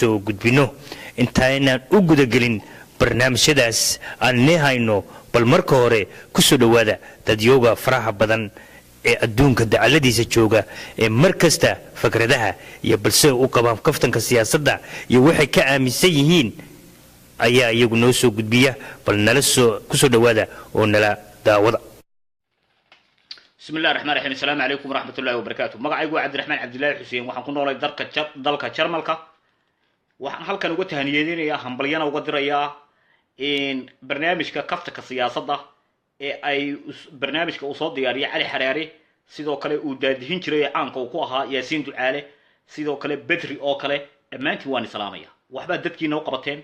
Soo gudbino intaynaan u gudagelin barnaamijyadaas aan nii hayno, bal marka hore ku soo dhowaada dadyooga faraha badan ee adduunka dacaladiisa jooga ee mar kasta fikradaha iyo balse u qabaan kaftanka siyaasadda iyo waxay ka aaminsan yihiin ayaa iyagu noo soo gudbiya. Bal nala soo kusoo dhowaada oo nala daawada. Bismi illahi raxmaan raxiim. Asalaamu calaykum waraxmat ullahi wabarakaatu. Magacaygu waa Cabdiraxmaan Cabdillaahi Xuseen. Waxaan ku noolay dalka dalka Jarmalka. Waxaan halkan uga tahaniyadeynayaa, hambalyana uga dirayaa barnaamijka kaftanka siyaasadda ee ay barnaamijka uu soo diyaariyay Cali Xaraare, sidoo kale uu daadihin jiray ee caanka uu ku ahaa Yaasiin Ducaale, sidoo kale Bedri oo kale. Dhammaantiin waan islaamaya. Waxbaad dadkiina u qabateen,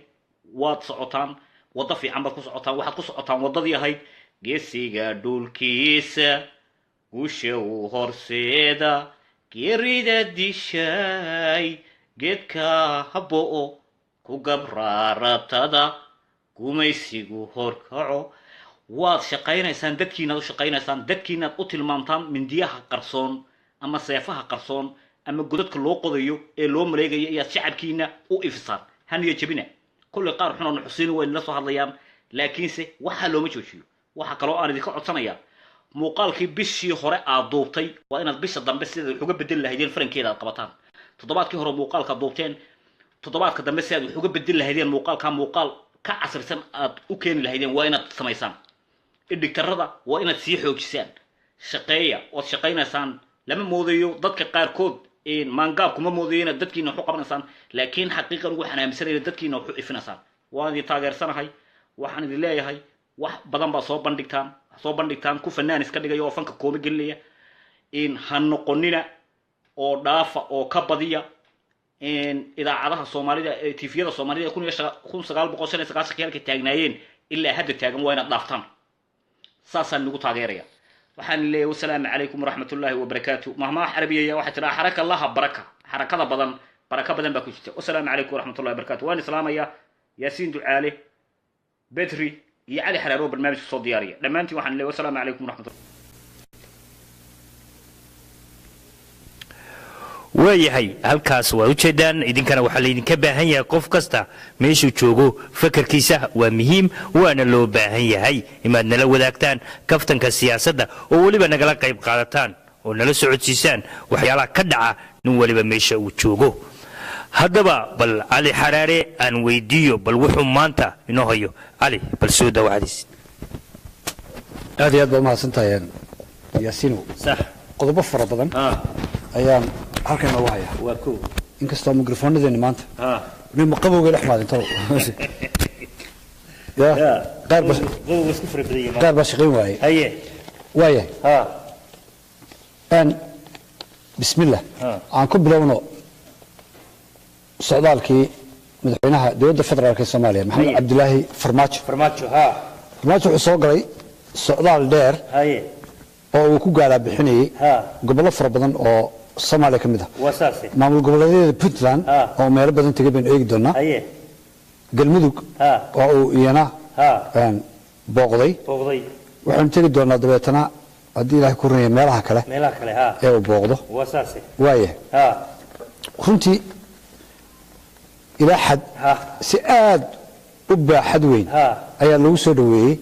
waad socotaan, waddo fiican baad ku socotaan. Waxaad ku socotaan waddadii ahayd geesiga dhulkiisa gusha uu horseeda, geerida dishay geedka haboo ku gabraaratada gumaysigu horkaco. Waad shaqaynaysaan, dadkiinaad u shaqaynaysaan, dadkiinaad u tilmaamtaan mindiyaha qarsoon ama seefaha qarsoon ama godadka loo qodayo ee loo maleegayo ayaad shacabkiina u ifisaan. Haniya jabina. Kolley qaar xun oo nuxusiin way nala soo hadlayaan, laakiinse waxaa looma joojiyo. Waxaa kaloo aan idinka codsanayaa, muuqaalkii bishii hore aad duubtay waa inaad bisha dambe sidaad wax uga bedeli lahaydeen farankeeda aad qabataan. Toddobaadkii hore muuqaalka duubteen, toddobaadka dambe si aad wax uga bedeli lahaydeen muuqaalka, muuqaal ka casrisan aad u keeni lahaydeen waa inaad samaysaan. Dhigtarada waa inaad sii xoojisaan. Shaqeeya, waad shaqaynaysaan. Lama moodayo dadka qaarkood, maangaab kuma moodayo inaad dadkiina wax u qabanaysaan, laakiin xaqiiqan waxaan aaminsanaya dadkiina wax u ifinaysaan. Waan idin taageersanahay. Waxaan idin leeyahay, wax badan baa soo bandhigtaan, soo bandhigtaan ku fanaan iska dhigaya oo fanka kooma gelinaya in ha noqonina oo dhaafa oo ka badiya idaacadaha Soomaalida ee TV-yada Soomaalida ee 1995-kii halkay taagnaayeen ilaa hadda taagan waa inaad dhaaftaan. Saasaan nagu taageeraya. Waxaan leeyahay wasalaamu calaykum waraxmat ullaahi wabarakaatu. Mahmaah carabiyaya waxay tidhaa xaraka laha baraka, xarakada badan baraka badan baa ku jirta. Wasalaamu calaykum waraxmat ullahi wabarakatu. Waan islaamaya Yaasiin Ducaale, Bedri iyo Cali Xaraar oo barnaamijka soo diyaariya. Dhammaantiin waxaan leeyahay wasalaamu calaykum waraxmatullah. Waayahay, halkaas waad ujeedaan. Idinkana waxaa laydinka baahan yahay, qof kasta meeshuu joogo fakarkiisa waa muhiim, waana loo baahan yahay inaad nala wadaagtaan kaftanka siyaasadda oo weliba nagala qayb qaadataan oo nala socodsiisaan waxyaalaha ka dhaca nin waliba meesha uu joogo. Haddaba bal Cali Xaraare aan weydiiyo bal wuxuu maanta inoo hayo. Cali, bal soo dawacdiis. Aad iyo aad baa umahadsan tahay, Yaasiinow. Sax. Qodobo fara badan ayaan halkan noogu hayaa. Waa ko. Inkastoo mikrofonadeeni maanta nin qabowga dhex maadin talow ya qaar ba qodobka isku fara badan yahay. Qaar baa shaqayn waayey. Haye. Waayahay. Bismillah. Aan ku bilowno socdaalkii madaxweynaha dowladda federaalk ee Soomaaliya, Maxamed Cabdilaahi Farmaajo. Farmaajo, ha. Farmaajo wuxuu soo galay socdaal dheer oo uu ku gaalaa bixinayay gobollo fara badan oo Soomaaliya ka mid ah. Waa saase. Maamul goboleedyada Puntland oo meelo badan tegay baynu eegi doonaa. Galmudug oo uu iyana booqday. Booqday. Waxaynu tegi doonaa dabeetana, haddii Ilaahay ku runaya, meelaha kale meelaha kale ee uu booqdo. Waa saase. Waaya, runtii ilaa xad si aad u baaxad weyn ayaa lagu soo dhoweeyey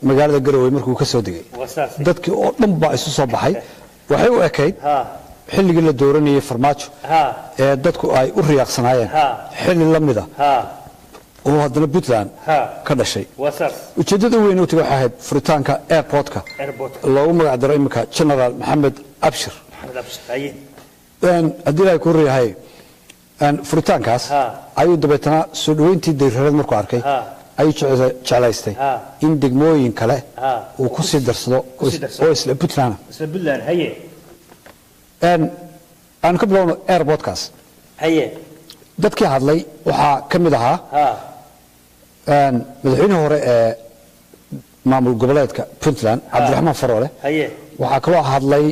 magaalada Garowe markuu ka soo degay. Waa saase. Dadkii oo dhan baa isu soo baxay. Waxay u ekayd xilligii la dooranayay Farmaajo ee dadku ay u riyaaqsanaayeen xilli la mida oo haddana Puntland ka dhashay. Waa saas. Ujeeddada weyn u tagay waxay ahayd furitaanka airportka airportka loogu magac daro iminka General Maxamed Abshir. Maxamed Abshir, haye. Haddii Ilaahay ku riyahay furitaankaas ayuu dabeetana soo dhoweyntii dayrareed markuu arkay ayuu jeclaystay in degmooyin kale uu ku sii darsado sii darsado. Oo isla Puntland. Isla Puntland, haye. Aan ka bilowno airportkaas. Haye. Dadkii hadlay waxaa ka mid ahaa madaxweynihii hore ee maamul goboleedka Puntland, Cabdiraxmaan Faroole. Haye. Waxaa kaloo hadlay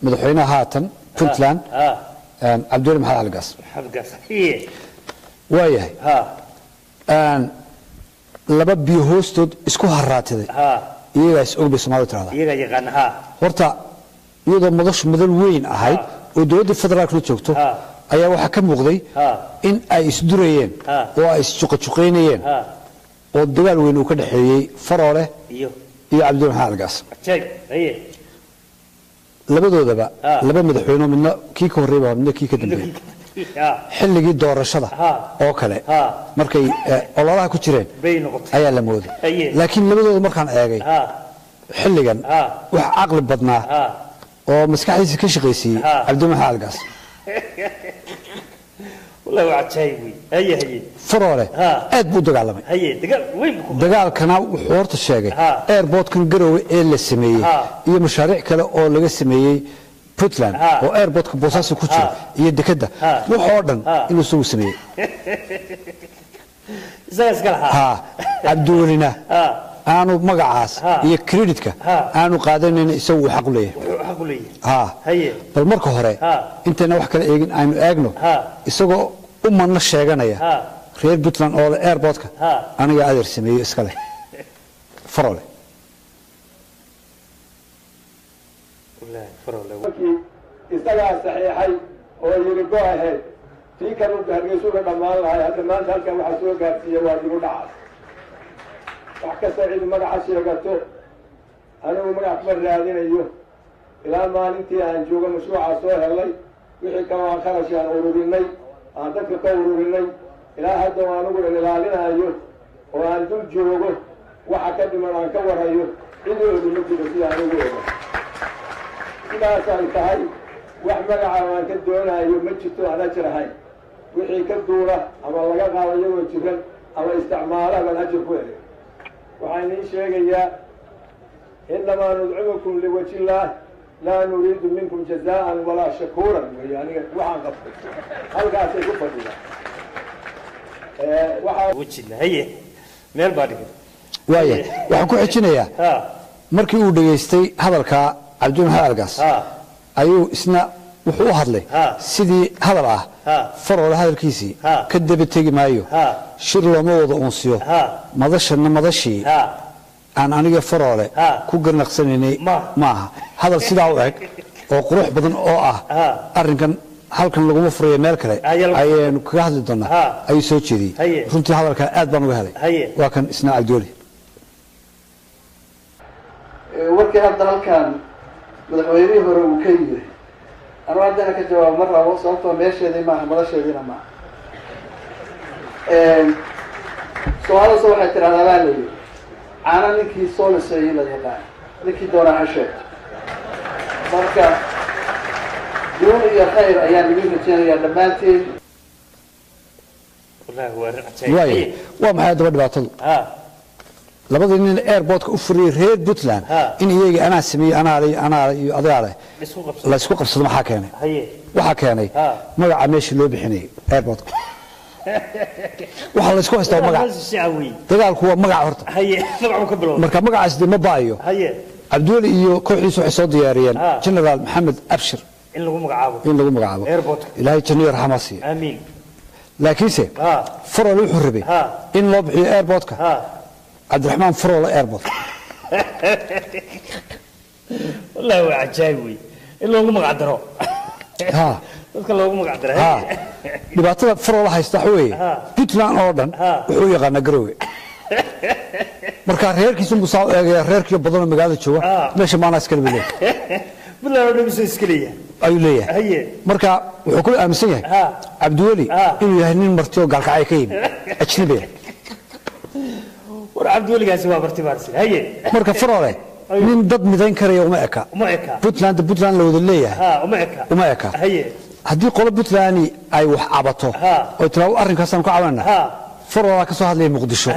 madaxweynaha haatan Puntland, Cabdiweli Maxamed Cali Gaas. Maxamed Gaas, haye. Waayahay. Laba biyo hoostood isku haraatiday iyagaa is og bay Soomaalidu tirahdaa. Iyagaa yaqaana. Horta iyadoo madashu madal weyn ahayd oo dowladda federaalkna joogto Ayaa waxaa ka muuqday in ay isdurayeen oo ay isjuqajuqaynayeen oo dagaal weyn uu ka dhexeeyey Faroole iyo Cabdiweli Maxamed Cali Gaas. Labadoodaba laba madaxweyne, midna kii ka horreeyay, midna kii ka dambeeyey, xilligii doorashada oo kale markay ololaha ku jireen ayaa la mooday. Laakiin labadooda markaan eegay xilligan, wax caqli badnaa oo maskaxdiisa ka shaqaysiiyey Cabdiweli Maxamed Cali Gaas. Faroole aad buu u dagaalamay. Dagaalkana wuxuu horta sheegay airportkan Garowe ee la sameeyey iyo mashaariic kale oo laga sameeyey Puntland oo airportka Boosaaso ku jira iyo dekedda, waxoo dhan inuu isagu sameeyey, Cabdiwelina aanu magacaas iyo creditka aanu qaadanayna, isagu uu xaq u leeyahay. Bal marka hore intayna wax kala eegin aynu eegno isagoo u manno sheeganaya reer Puntland oo le airportka aniga adeer sameeyey iska leh Farole. Isagaa saxiixay oo yidhi go ahead. Tii kan Hargeysuga dhammaan lahay hadda maanta halkan waxaa soo gaarsiiya waa dibu dhacaas. Wax kasta cid magaca sheegato, anigu magac kuma raadinayo. Ilaa maalintii aan joogo mashruucaa soo helay, wixii kaloo aan kharash aan ururinay, aan dadka ka ururinay, ilaa hadda oo anigu ilaalinayo oo aan dul joogo, waxa ka dhiman aan ka warayo, cid ogi ma jiro sida anigu oga. Sidaas ay tahay, wax magaca aan ka doonayo ma jirto aan ajir ahayn. Wixii ka duula ama laga qaado iyagoo jiran ama isticmaala baan ajir ku helay. Waxaan idiin sheegayaa, innamaa nudcimukum liwajhi illaah, laa nuriidu minkum jazaan walaa shakuuran. Wey aniga waxaan qabtay halkaasay ku fadhiyaan. Waaya, waxaan ku xijinayaa markii uu dhegaystay hadalka Cabdiweli Maxamed Cali Gaas ayuu isna wuxuu u hadlay sidii hadal ah Faroole hadalkiisii ka daba tegi maayo, shir looma wada uunsiyo, madashana madashii aan aniga Faroole ku garnaqsanaynay maaha. Hadal sidaa u eg oo qurux badan oo ah arrinkan halkan laguma furayo, meel kale ayaynu kaga hadli doonaa, ayuu soo jeediyey. Runtii hadalkaa aad baan uga helay. Waa kan isna Cabdiweli. Warkii hadda halkan madaxweynihii hore uu ka yiri anuu haddana ka jawaabo ma rabo, sababtoo meesheedii maaha, madasheediina maaha. Soomaalidase waxay tidhahdaa, baa la yidhi, caano ninkii soo liseeyey la yaqaan, ninkii doonaa ha sheegto. Marka guul iyo khayr ayaan idin rajeynayaa dhammaantiin. Waaya, waa maxay haddaba dhibaatadu? Labadii nin airportka u furiyey reer Puntland in iyaga anaa sameeyey, anaa le, anaa le iyo adigaa leh la isku qabsado, maxaa keenay? Waxaa keenay magaca meeshii loo bixinayay airportka. Waxaa la isku haystaa magac. Dagaalku waa magaca horta. Marka magacaas dee ma ba'ayo. Cabdiweli iyo kooxdiisu waxay soo diyaariyeen Generaal Maxamed Abshir in lagu magacaabo, Ilaahay janniyo raxmaa siiya. Laakiinse Farole wuxuu rabay in loo bixiyo airportka Cabdiraxmaan Faroole Airport. Wallahi waa cajaayib wey in loogu magac daro dadka loogu magac daro. Dhibaatada Faroole haysta waxa weeye Puntland oo dhan wuxuu u yaqaanaa Garowe. Marka reerkiisu musaa u eegaya, reerkii badanoo magaalada jooga meesha maanaa iskale buu leeyahay. Puntland oo dhan isoo iska leeyahay ayuu leeyahay. Marka wuxuu ku aaminsan yahay Cabdiweli inuu yahay nin marti oo gaalkacay ka yimi, ajnabi. War Cabdiweligaasi waa marti baarsi. Marka Faroole nin dad midayn karaya uma eka. Uma eka. Puntland, Puntland la wada leeyahay uma eka. Uma eka. Haddii qolo Puntland ay wax cabato oo tiraa arrinkaasaan ku cabanana, Faroolaa ka soo hadlaya Muqdisho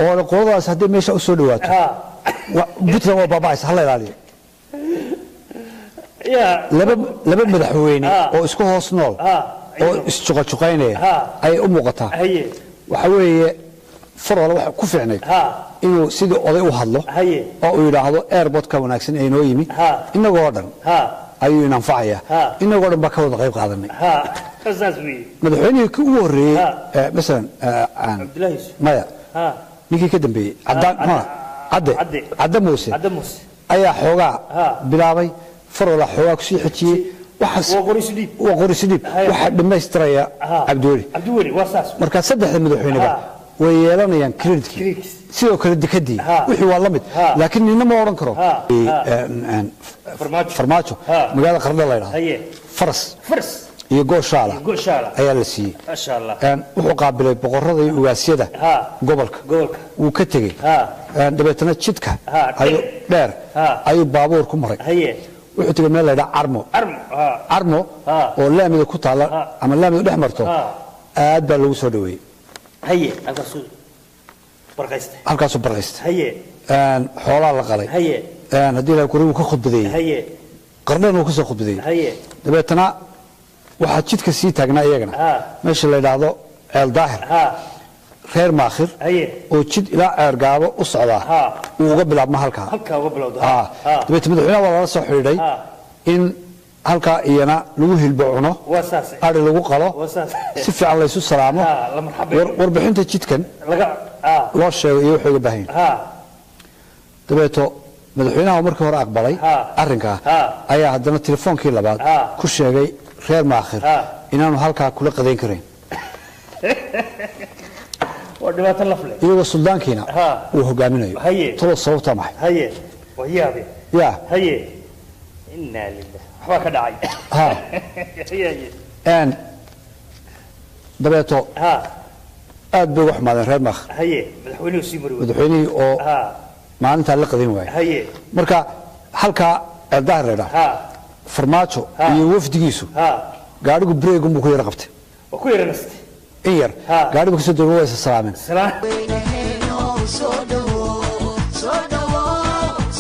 oo qoladaas haddii meesha u soo dhawaato Puntland waa baaba'aysa, hala ilaaliyo. Laba madaxweyne oo isku hoos nool oo isjuqajuqaynaya ayay u muuqataa. Waxa weeye Faroole waxa ku fiicnayd inuu sidii oday u hadlo oo uu yidhaahdo airportka wanaagsan ee inoo yimi innagoo dhan ayuu in anfacayaa, innagoo dhan baa ka wada qayb qaadanay. Madaxweynihii ugu horreeyey masalan, maya, ninkii ka dambeeyey Cadde, Cadde Muuse ayaa xoogaa bilaabay, Faroola xoogaa kusii xejiyey. Waxaas Waa qorisu dhiib. Waa qorisu dhiib. Haye. Waxaa dhammaystiraya Cabdiweli. Cabdiweli waa saas. Marka saddexda madaxweyneba way yeelanayaan creditkii. Credits. Sidoo kale dekadii wixii waa la mid, laakiin nina ma odhan karo. Farmaajo. Farmaajo magaalada Qardho la yidhahdo faras faras iyo gooshaala gooshaala ayaa la siiyey. Maasha Allah. Wuxuu qaabilay boqorada iyo ugaasyada gobolka. Gobolka. Wuu ka tegey. Dabeetana jidka ayuu dheer ayuu baabuur ku maray. Wuxuu tegey meel la yidhaha Carmo. Armo. Carmo oo laamida ku taalla ama laamida dhex marto, aad baa lagu soo dhaweeyey. Halkaasuu barqaystay. Halkaasuu barqaystay. Xoolaa la qalay. Haddii ilahay kuri wuu ka khudbadeeyey. Qardhana wuu ka soo khudbadeeyey. Dabeetana waxaa jidka sii taagnaa iyagana meesha la yidhaahdo Ceel Daahir, reer Maakhir oo jid ilaa Ceergaabo u socdaa uu uga bilaabma halkaa. Halkaa uga bilowda. Dabeetna madaxweynaha waa lala soo xidhiidhay in halkaa iyana lagu hilbo cuno, Waa saas. ari lagu qalo, Waa saas. si fiican laysu salaamo, La marxabeeyo. Warbixinta jidkan laga loo sheego iyo wuxuu uga baahan yahay. Dabeeto madaxweynaha oo markii hore aqbalay arrinkaa ayaa haddana telefoonkii labaad ku sheegay reer Maakhir inaanu halkaa kula qadayn karayn. Waa dhibaato laf leh. Iyagoo suldaankiina uu hogaaminayo. Talo sababtaa maxay? Waa yaabe. Ya. Inna lilah, waxbaa ka dhacay. Haye. Dabeeto aad bay uga xumaadeen reer Maakhir. Madaxweynuhu sii mari waayey. Madaxweynihii oo maalintaa la qadayn waayey. Marka halkaa Ceeldaahir la idhaha, Farmaajo iyo wafdigiisu gaadhigu breegun buu ku yara qabtay. Waa ku yara nastay. In yar gaadhigu kasoo dego, waa isa salaameen. Salaan. Soo dhawo, soo dhawo,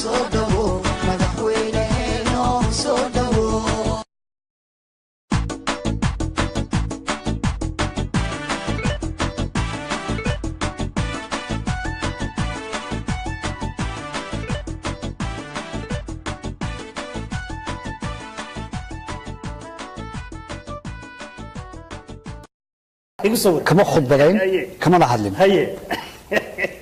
soo dhawo, madaxweyneheeno soo dhawo. Igu sawir. Kama khudbadayn, kamana hadlin.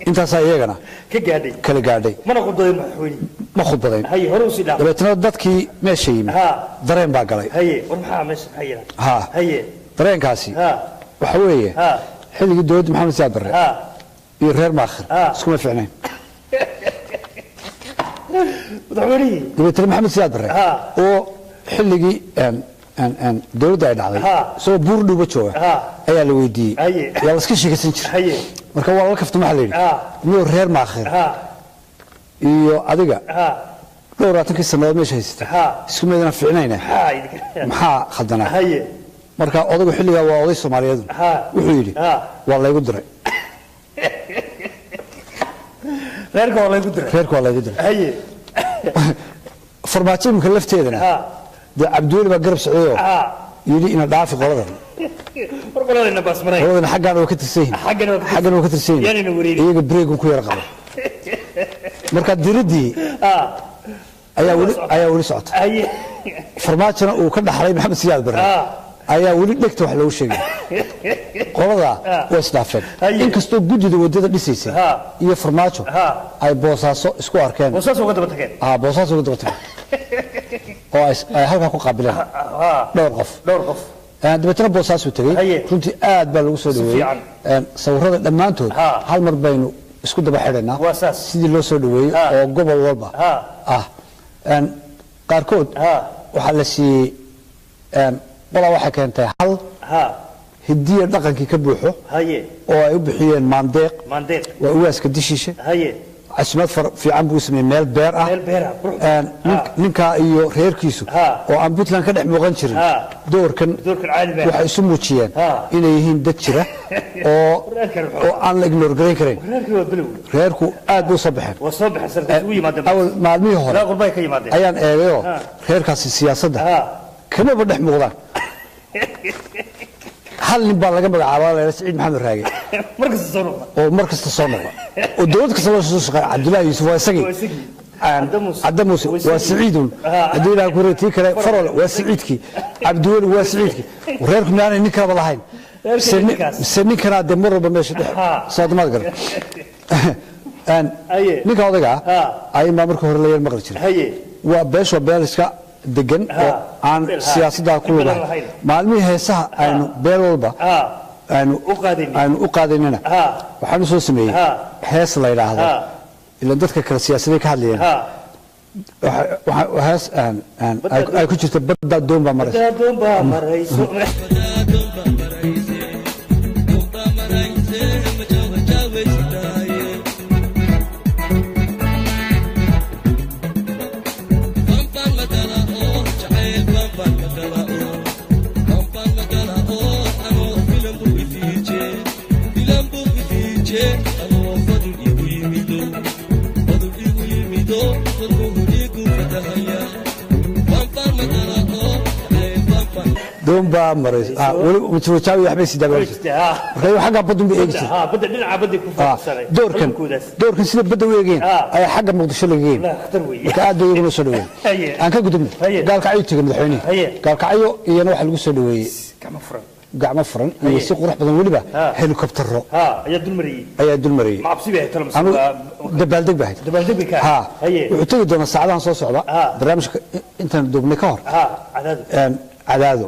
Intaasaa iyagana ka gaadhay. Kala gaadhay. Mana khudbadayn madaxweyne. Ma khudbadayn. Hore usii dhaaf. Dabeetna dadkii meesha yimid dareen baa galay. War maxaa meesha, maxaa yidhaha? Dareenkaasi waxa weeye xilligii dowladda Maxamed Siyaad Barre iyo reer Maakhir iskuma fiicnayn. Madaxweynihii. Dabeetna Maxamed Siyaad Barre oo xilligii dowladda ay dhacday isagoo buur dhuuba jooga ayaa la weydiiyey. Waa la iska sheekaysan jiray. Marka waa lala kaftay, waxaa la yidhi, miyuu reer Maakhir iyo adiga dhowr labaatankii sannadood meesha haysatay isku meedana fiicnayna, maxaa idinka maxaa khaldanaa? Marka odaygu xilligaa waa oday Soomaaliyeed, wuxuu yidhi, waa laygu diray. Reerka waa laygu diray. Reerka waa laygu diray. Farmaajo imika lafteedana dee Cabdiweli baa garab socdayoo yidhi ina dhaafi qoladan. War qoladayna baasmaray. Qoladana xaggaana waa ka tirsan yihiin. Xaggana waa ka tirsan. Xaggana waa ka tirsan yihiin. Yaanayna wareerin. Iyaga breegun ku yara qabo. Marka diriddii ayaa weli socota. Farmaajona uu ka dhaxlay Maxamed Siyaad Barre ayaa weli dhegta wax loogu sheegay. Qoladaa way isdhaafeen, inkastoo guddida waddada dhisaysay iyo Farmaajo ay Boosaaso isku arkeen. Boosaaso uga daba tageen. Boosaaso uga daba tageen oo ay halkaa ku qaabileen dhowr qof. Dhowr qof. Dabeetana Boosaasuu tegey. Runtii aad baa lagu soo dhaweeyey. Fiican. Sawirada dhammaantood hal mar baynu isku daba xidhaynaa Waa saas. sidii loo soo dhaweeyey oo gobol walba ah. Qaarkood waxaa la siiyey, qolaa waxay keentay hal hidiya dhaqankii ka buuxo oo ay u bixiyeen Maandeeq. Maandeeq. Waa ugaaska dishiishe. Casumaad fiican buu sameeyey, meel beer ah. Meel beer ah, qurux. Ninkaa iyo reerkiisu oo aan Puntland ka dhex muuqan jirin doorkan Doorkan caadi maaha. waxay isu muujiyeen inay yihiin dad jira Reerkan wuxuu- oo aan la ignore garayn karayn. Reerkii waa bilow. Reerku aad buu soo baxeen. Waa soo baxeen, sarkaas ugu yimaadeen. Awal maalmihii hore Ilaa qurbay ka yimaadeen. ayaan eegayoo reerkaasi siyaasadda kamaba dhex muuqdaan. Hal nin baa laga magacaabaa, la yidhaha Siciid Maxamed Raage, Markasta soo noqda. oo mar kasta soo noqda oo dowlad kasta loo soo shaqeeya. Cabdullaahi Yuusuf waa isagii. Waa isagii. Cadda Muuse. Cadda Muuse waa Siciidun. Haddii ilaah ku tii kale Farole waa Siciidkii, Cabdiweli waa Siciidkii. Reerku miyaanay nin kalaba lahayn? Reerka ninkaas. Mise ninkanaa dee mar walba meesha dhex soodamaad garan. Haye. Ninka odayga ah ayun baa marka hore la yar maqli jiray. Waa beesha, waa beel iska degan oo aan siyaasadda ku Dhib badan lugahayn. Lahayn. Maalmihii heesaha aynu beel walba aynu U qaadaynay. Aynu u qaadaynana waxaan u soo sameeyey hees la yidhaahdo, ila dadka kale siyaasaday ka hadlayeen, hees ay ku jirto badda doon baa maraysa. Badda doon baa marayso. Doon baa maraysa. Weli majawajaawi waxbay sidaa baa jirta. Marka iyagu xagga badun bay eegi jirtay. Badda dhinaca badda ku foogsanay. Doorkan doorkan sida badda u eegeen ayaa xagga Muqdisho laga geeyay. Khatar weeye. Marka aad bay iyaguna soo dhaweeyeen. Aan ka gudubnay. Gaalkacyo tegay madaxweynihi. Gaalkacyo iyana waxaa lagu soo dhaweeyey gacmo furan, gacmo furan iyo si qurux badan, weliba helikobtaro ayaa dul mariyey. Ayaa dul mariyey. Ma cabsi bay ahayd talo mise Anu dabaaldeg bay ahayd. Dabaaldeg bay ka ha ahayd. Wuxuu tegi doonaa saacadahan soo socda barnaamijka intaan duubnay ka hor Cadaado. Cadaado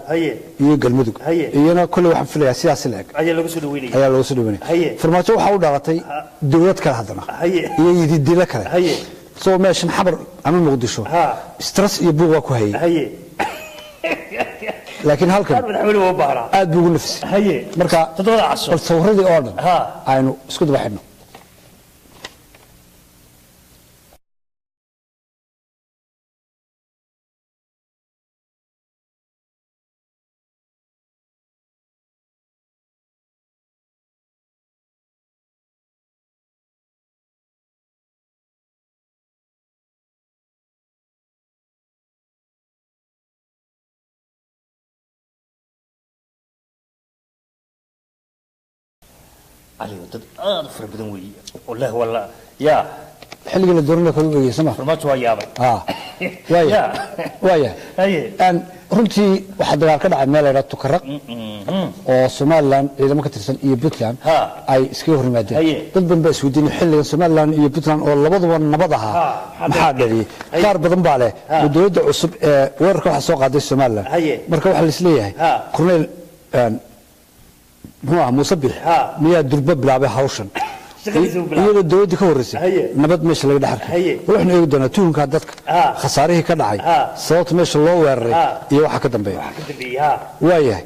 iyo Galmudug. Iyana kolley waxaan filayaa sidaas la eg ayaa lagu soo dhaweynaya. Ayaa loogu soo dhaweynaya. Farmaajo waxaa u dhalatay dowlad kale haddana iyo yididilo kale isagoo meeshan Xamar ama Muqdisho stress iyo buuq waa ku hayay, laakiin halkan madaxweyne waa u baahnaa. Aad buu ugu nafisay. Marka 7da casho bal sawiradii oo dhan aynu isku daba xidhno. Cali, dad aad u fara badan weeye wallahi, walla yaa. Xilligii la dooranaya kala u eegay sama. Farmaajo waa yaabay. Waaya waaya. Runtii waxaa dagaal ka dhacay meel la yidhaha Tukaraq oo Somaliland ciidamo ka tirsan iyo Puntland ay iskaga hor yimaadeen. Dad badan baa isweydiinay xilligan Somaliland iyo Puntland oo labaduba nabad ahaa maxaa maxaa dhaliyey. Qaar badan baa leh dowladda cusub ee weerarka waxaa soo qaaday Somaliland. Marka waxaa laisleeyahay korneyl muxuu ahaa Muuse Biix miyaa durba bilaabay hawshan Shaqadiisa uu bilaabay. Iyadoo dowladdii ka horreysay nabad meesha laga dhex arkay. Bal waxaynu eegi doonaa tuhunka dadka, khasaarihii ka dhacay, sababta meesha loo weeraray iyo waxa ka dambeeya. Waxa ka dambeeyey Waayahay.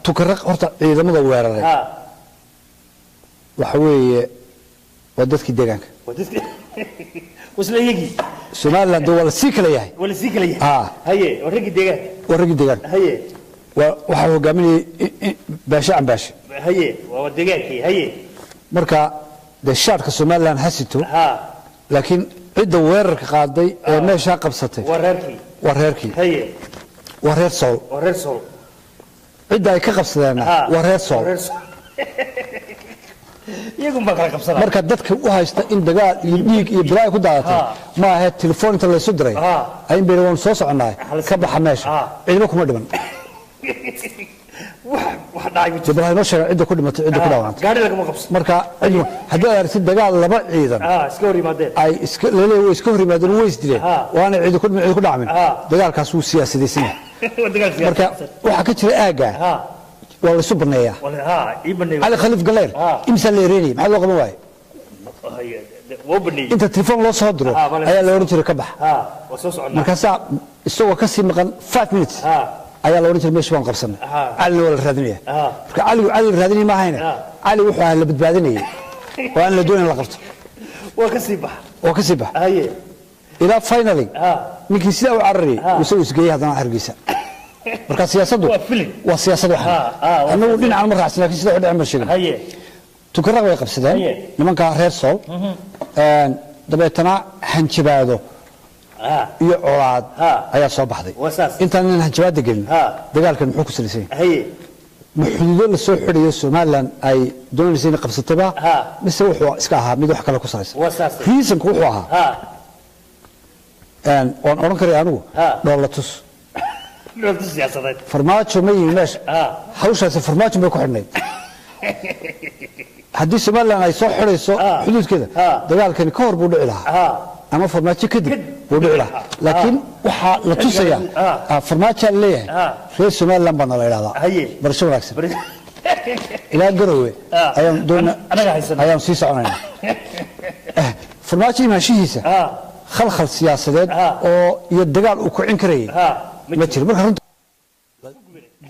Tukaraq horta ciidamada weeraray waxa weeye waa dadkii deegaanka. Waa dadkii wasla iyagii. Somaliland waa la sii kala yahay. Waa la sii kala yahay. Waa raggii deegaanka. Waa raggii deegaanka. Waa waxaa hogaaminayay Baashe Cambaashe. Waa deegaankii. Marka dee shaadhka Somaliland ha sito, laakiin cidda weerarka qaaday ee meeshaa qabsatay waa reerkii. Waa reerkii. Waa reer Sool. Waa reer Sool. Cidda ay ka qabsadeenna waa reer Sool. Waa reer Sool, iyagun baa kala qabsanaya. Marka dadka u haysta in dagaal iyo dhiig iyo balaayo ku daadatay ma ahe. Telefoon inta laysu diray ayin bayna waanu soo soconnahay, ka baxa meesha. Ciidamo kuma dhiman. Wax dhacay ma dee jiro. Bal ha inoo sheegaan cidda ku dhimatay, cidda ku dhaawacantay. Gaari lagama qabso. Marka haddii aad aragtid dagaal laba ciidan iska hor yimaadeen, ay iska laleeyahay way iska hor yimaadeen, way isdileen, waana ciidi ku dhiman, ciidi ku dhacmin, dagaalkaas wuu siyaasadaysan yahay. Waa dagaal Marka siyaasadeed. Waxaa ka jira aagga waa laysu baneeyaa. Wala ii baneey. Cali Khaliif Galeyr imsaa la ereenayay, maxaa loo qaban waaye? Waa baneeyey. Inta telefoon loo soo diro ayaa la oran jiray ka bax. Waa soo soconnaa. Markaasaa isagoo ka sii maqan 5 minutes ayaa la oran jiray meesha waan qabsanay. Calina waa la raadinaya. Marka Caligu Cali la raadinaya ma ahayne, Cali wuxuu ahaa la badbaadinayay oo aan la doonayn la qabto. Waa ka sii bax. Oo ka sii bax. Ilaa finally ninkii sidaa u cararayay isagu isgeeyey haddana Hargeysa. Marka siyaasaddu Waa filin. Waa siyaasad waxan. Waa Annagu dhinacan ma raacsan, laakiin sida u dhicin ma sheegin. Tukaraq way qabsadeen nimankaa reer Sool. Dabeetana hanjabaado iyo colaad ayaa soo baxday. Waa saas. Intaan hanjabaadda gelin, dagaalkan muxuu ku salaysan yahay? Ma xuduudo la soo xidhayo Somaliland ay doonaysa inay qabsataba, mise wuxuu iska ahaa mid wax kale ku salaysan? Waa saas. Reasonku wuxuu ahaa waan odhan karaya anigu dhoolla tus. Dhooltu siyaasadeed. Farmaajo ma yimi meesha. Hawshaasi farmaajo bay ku xidhnayd. Haddii Somaliland ay soo xidhayso xuduudkeeda, dagaalkani ka hor buu dhici lahaa ama farmaajo kadib. Wuu dhici lahaa, laakiin waxaa la tusayaa Farmaajaa leeyahay reer Somaliland baana la idhahdaa. Barasho wanaagsan, ilaa Garowe ayaan doona Anaga haysana. Ayaan sii soconayna. Farmaajo imaanshihiisa khalkhal siyaasadeed oo iyo dagaal uu kicin karayay ma jiro. Marka runta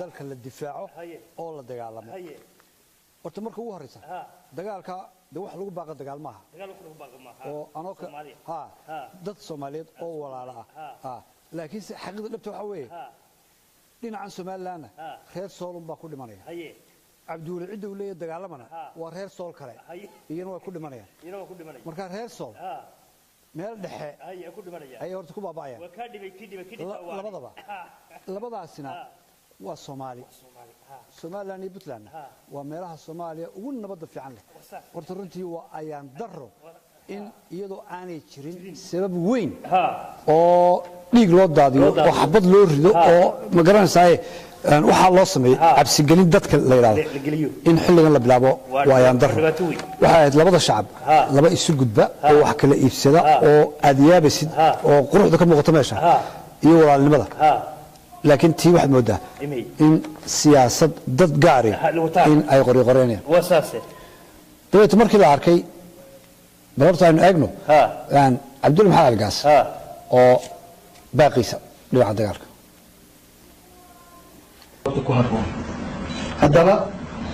dalka la difaaco oo la dagaalamo, horta marka ugu horeysa dagaalka de wax lagu baaqa dagaal maaha oo anoo ka ha dad Soomaaliyeed oo walaala ah, laakiin se xaqiiqda dhabta waxa weeye dhinacan Somalilandna reer Soolun baa ku dhimanaya. Cabdiweli cidda uu leeyahay dagaalamana waa reer Sool kale, iyana waa ku dhimanayaan. Marka reer Sool meel dhexe ayay horta ku baaba'ayaan labadaba. Labadaasina waa Soomaali. Somaliland iyo Puntlandna waa meelaha Soomaaliya ugu nabadda fiican leh. Horta runtii waa ayaan daro in iyadoo aanay jirin sabab weyn oo dhiig loo daadiyo oo xabad loo rido oo ma garanaysaa waxaa loo sameeyey cabsigelin dadka la yidhahdo in xilligan la bilaabo, waa ayaan daro. Waxay ahayd labada shacab laba isu gudba oo wax kala iibsada oo aad yaabaysid oo quruxda ka muuqato meesha iyo walaalnimada, laakiin tii waxaad moodaa in siyaasad dad gaari in ay qoryoqoreynayaan. Dabeet markii la arkay, bal horta aynu eegno Cabdulli Maxamed Algaas oo baaqiisa dhinaca dagaalka. Ku habboon. Haddaba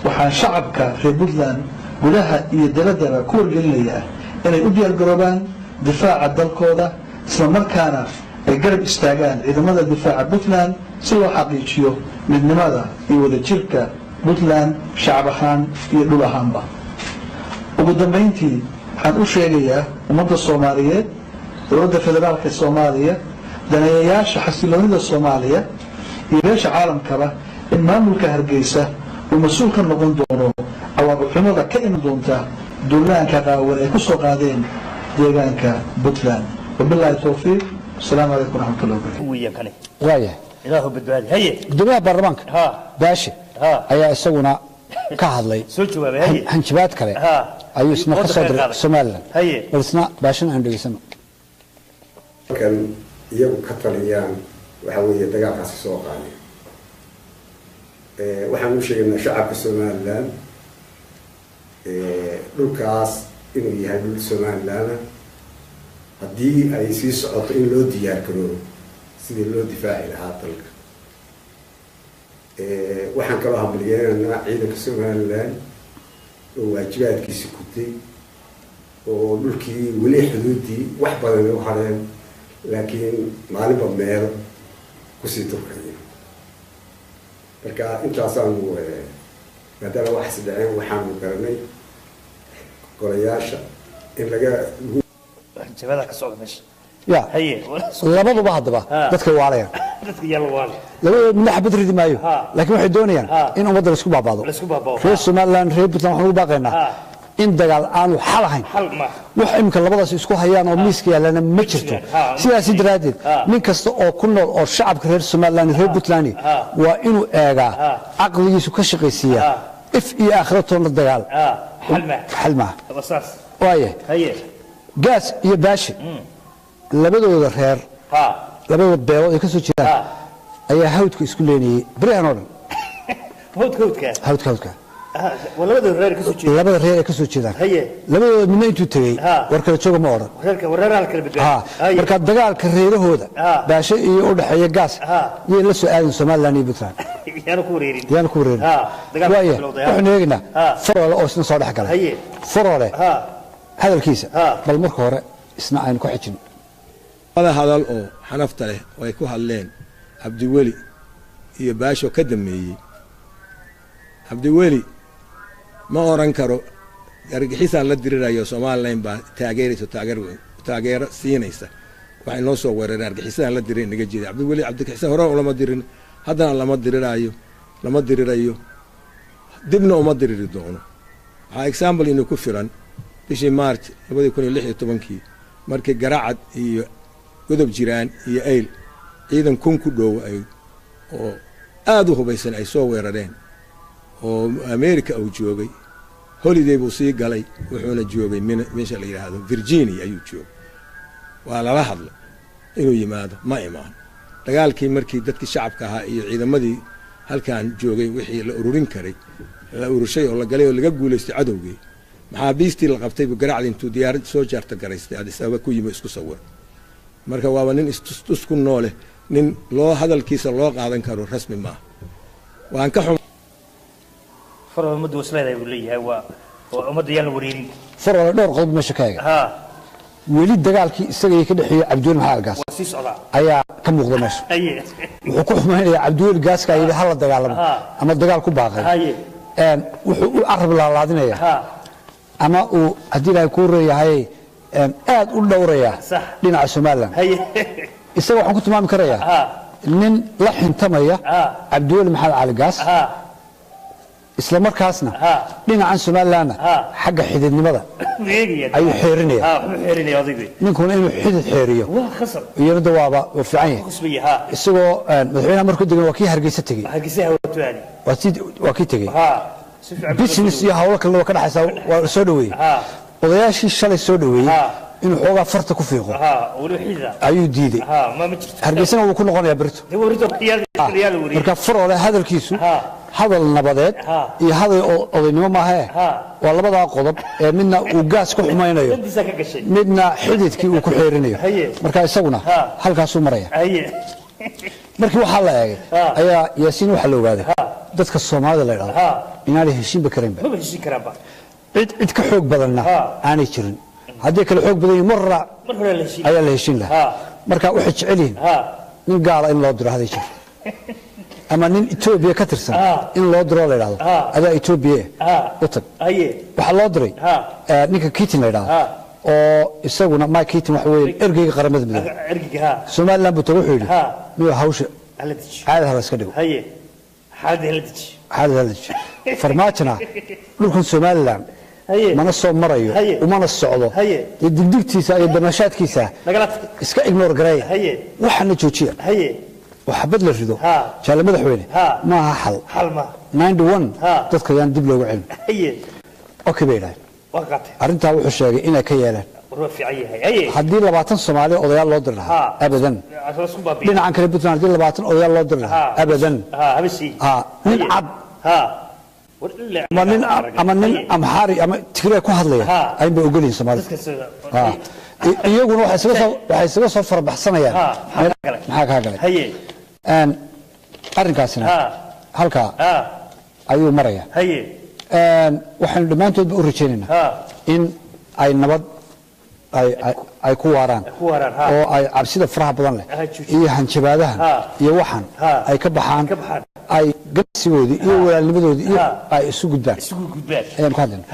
waxaan shacabka reer Puntland gudaha iyo dibaddaba ku wargelinayaa inay u diyaargaroobaan difaaca dalkooda, isla markaana ay garab istaagaan ciidamada difaaca Puntland si loo xaqiijiyo midnimada iyo wadajirka Puntland shacab ahaan iyo dhul ahaanba. Ugu dambayntii, waxaan u sheegayaa ummadda Soomaaliyeed, dowladda federaalka Soomaaliya, daneeyayaasha xasiloonida Soomaaliya iyo beesha caalamkaba in maamulka Hargeysa uu mas-uul ka noqon doono cawaaqib xumada ka iman doonta duulaanka qaawan ay ku soo qaadeen deegaanka Puntland. Wabilaahi towfiiq, asalaamu calaykum waraxmatullahi wabarakatu. Waayahay, gudoomiyaha baarlamaanka Baashe ayaa isaguna ka hadlay. Hanjabaad kale ayuu isna ka soo diray Somaliland, bal isna Baashena aan dhegeysano. Kan iyagu ka taliyaan waxa weeye dagaalkaasi soo qaaday. Waxaan u sheegaynaa shacabka Somaliland dhulkaas inuu yahay dhul Somaliland, haddii ay sii socoto in loo diyaar garoobo sidii loo difaaci lahaa dalka. Waxaan kaloo hambalyeynaynaa ciidanka Somaliland oo waajibaadkiisi gutay oo dhulkii weli xuduuddii wax badan u hareen, laakiin maalinba meel kusii turkaya. Marka intaasaanu maadaama waxaas dhaceen, waxaanu garanay golayaasha in laga Ya labaduba haddaba dadkay waalayaan, labadooda midna xabad ridi maayo, laakiin waxay doonayaan in ummadda laisku baabaado. Reer Somaliland, reer Puntland waxaan ugu baaqaynaa in dagaal aanu xal ahayn. Wax imika labadaas isku hayaan oo miiska yaallana ma jirto. Sidaasi daraaddeed nin kasta oo ku nool oo shacabka reer Somaliland, reer Puntland waa inuu eegaa, caqligiisu ka shaqaysiiyaa, if iyo aakhira toonna dagaal xal maaha. Waayahay, Gaas iyo Baashi labadooda reer, labadooda beelood ay ka soo jeedaan ayaa hawdka isku leenayay beryahan oo dhan. Hawdka labada reer ay ka soo jeedaan, labadooda midna intuu tegey war kala jooga ma odhan. Marka dagaalka reerahooda Baashe iyo u dhexeeya Gaas yay la soo aadin Somaliland iyo Puntland, yaana ku wareerin. Waaya, waxaynu eegaynaa Faroole oo isna soo dhex galay. Faroole hadalkiisa bal marka hore isna aynu ku xijino. Wada hadal oo xanafta leh oo ay ku hadleen Cabdiweli iyo Baasho ka dambeeyey, Cabdiweli ma oran karo argixisaan la dirirayo, Somalilan baa taageeraysa, taageero siinaysa, waxay noo soo weerareen argixisaan la diray naga jeeda. Cabdiweli argixisa hore lama dirin, haddana lama diriraayo, lama dirirayo, dibna uma diriri doono. Waxaa example inuu ku filan bishii March 2016-kii markii Garacad iyo Godob Jiraan iyo Eyl ciidan 1000 ku dhow ay oo aada u hubaysan ay soo weerareen oo America uu joogay, holiday buu sii galay, wuxuuna joogay meesha la yidhaahdo Virginia ayuu joogay. Waa lala hadlay. Inuu yimaado ma imaan. Dagaalkii markii dadkii shacabka ahaa iyo ciidamadii halkan joogay wixii la ururin karay la urushay oo la galay oo laga guulaystay cadowgii, maxaabiistii la qabtay buu Garacdi intuu diyaarad soo jaarta garaystay Addis Ababa ku yimi isku sawir. Marka waaba nin istus ku noole, nin loo hadalkiisa loo qaadan karo rasmi maaha. Waan ka xum. Farol ummaddu wasleedahay buu leeyahay, waa ummadda yaan la wareerin. Farole dhowr qodob meesha ka eega. Weli dagaalkii isagay ka dhexeeyey Cabdiweli Maxamed Gaas waa sii socdaa ayaa ka muuqda meesha. Wuxuu ku xumaynayaa Cabdiweli Gaaska yidhi hala dagaalamo ama dagaal ku baaqay. Wuxuu u carab laalaadinayaa ama uu haddii Ilaahay kuu reeyahay aad u dhowrayaa dhinaca Somaliland. Isaga waxaan ku tilmaami karayaa nin la xintamaya Cabdiweli Maxamed Cali Gaas, isla markaasna dhinacan Somalilandna xagga xididnimada wuxuu eegaya ayuu xeerinaya. Wuxuu xeerinaya odaygii. Ninkuna inuu xidid xeeriyo waa khasab iyana da waaba waa fiican yahay. Khasbaya. Isagoo madaxweynaha markuu degan waa kii Hargeysa tegey. Hargeysaha waa tuaadi. Waa kii tegey. Si fiican. Business iyo hawlo kalena waa ka dhexaysaa, waa la soo dhaweeyey. Odayaashii shalay soo dhaweeyey inuu xoogaa farta ku fiiqo weliba xidida ayuu diiday. Ma jirto. Hargeysana wuu ku noqonayaa berito. Dee warito yaa la wareeyay. Marka Faroole hadalkiisu hadal nabadeed iyo hadal odaynimo maahee, waa labadaa qodob ee midna uu Gaas ku xumaynayo, dantiisa ka gashay, midna xididkii uu ku xeerinayo. Marka isaguna halkaasuu maraya. Markii waxaa la eegay ayaa Yaasiin waxaa la ogaaday dadka Soomaalida la idhahdo inaanay heshiinba karaynba. Maba heshiin karaanba. Cid cid ka xoog badanna aanay jirin. Haddii kale xoog badan yihiin mar raac mar hore la heshiin ayaa la heshiin lahaa. Marka waxay jecel yihiin nin gaala in loo diro haday jir ama nin Etoobiya ka tirsan in loo diro, la idhahdo adaa Etoobiya u tag. Waxaa loo diray ninka Keating la idhahdo oo isaguna Mike Keating waxa weeye ergeyga Qaramada Midoobay. Ergiga. Somaliland buu tago, wuxuu yidhi miyuu hawsha hala dejiyo, caadi hala iska dhigo. Xaaladda hala dejiyo. Caadi hala dejiyo. Farmaajona dhulkan Somaliland mana soo marayo umana socdo. Dee digdigtiisa iyo damashaadkiisa nagala tag, iska ignore gareeya, waxaana joojiya oo xabad la rido. Jaale madaxweyne maaha xal. Xal ma 91 dadka yaan dib loogu celin. Okay bay idhahdeen. Waa qaatay. Arrintaa wuxuu sheegay inay ka yeeleen. War waa fiican yahay. Haddii 20 Soomaali odayaal loo diri lahaa abadan, la isku baabi'iyo. Dhinacan kale Puntland haddii 20 odayaal loo diri lahaa abadan, habasi nin cad war ilaa ama nin Amxaari ama Tigray ku hadlaya ayun bay ogolyihin Soomaalida. Dadka sida Iyaguna waxay isaga soo farabaxsanayaan. Maxaa kaa galay? Maxaa kaa galay? Arrinkaasina halkaa ayuu maraya. Waxaynu dhammaantoodba u rajaynaynaa in ay nabad ay ku waaraan ku waaraan oo ay cabsida faraha badan leh joojiyo iyo hanjabaadahan iyo waxan ay ka baxaan, ka baxaan, ay ganacsigoodii iyo walaalnimadoodii iyo ay isu gudbaan, isugu gudbaan ayaan ku hadlayna.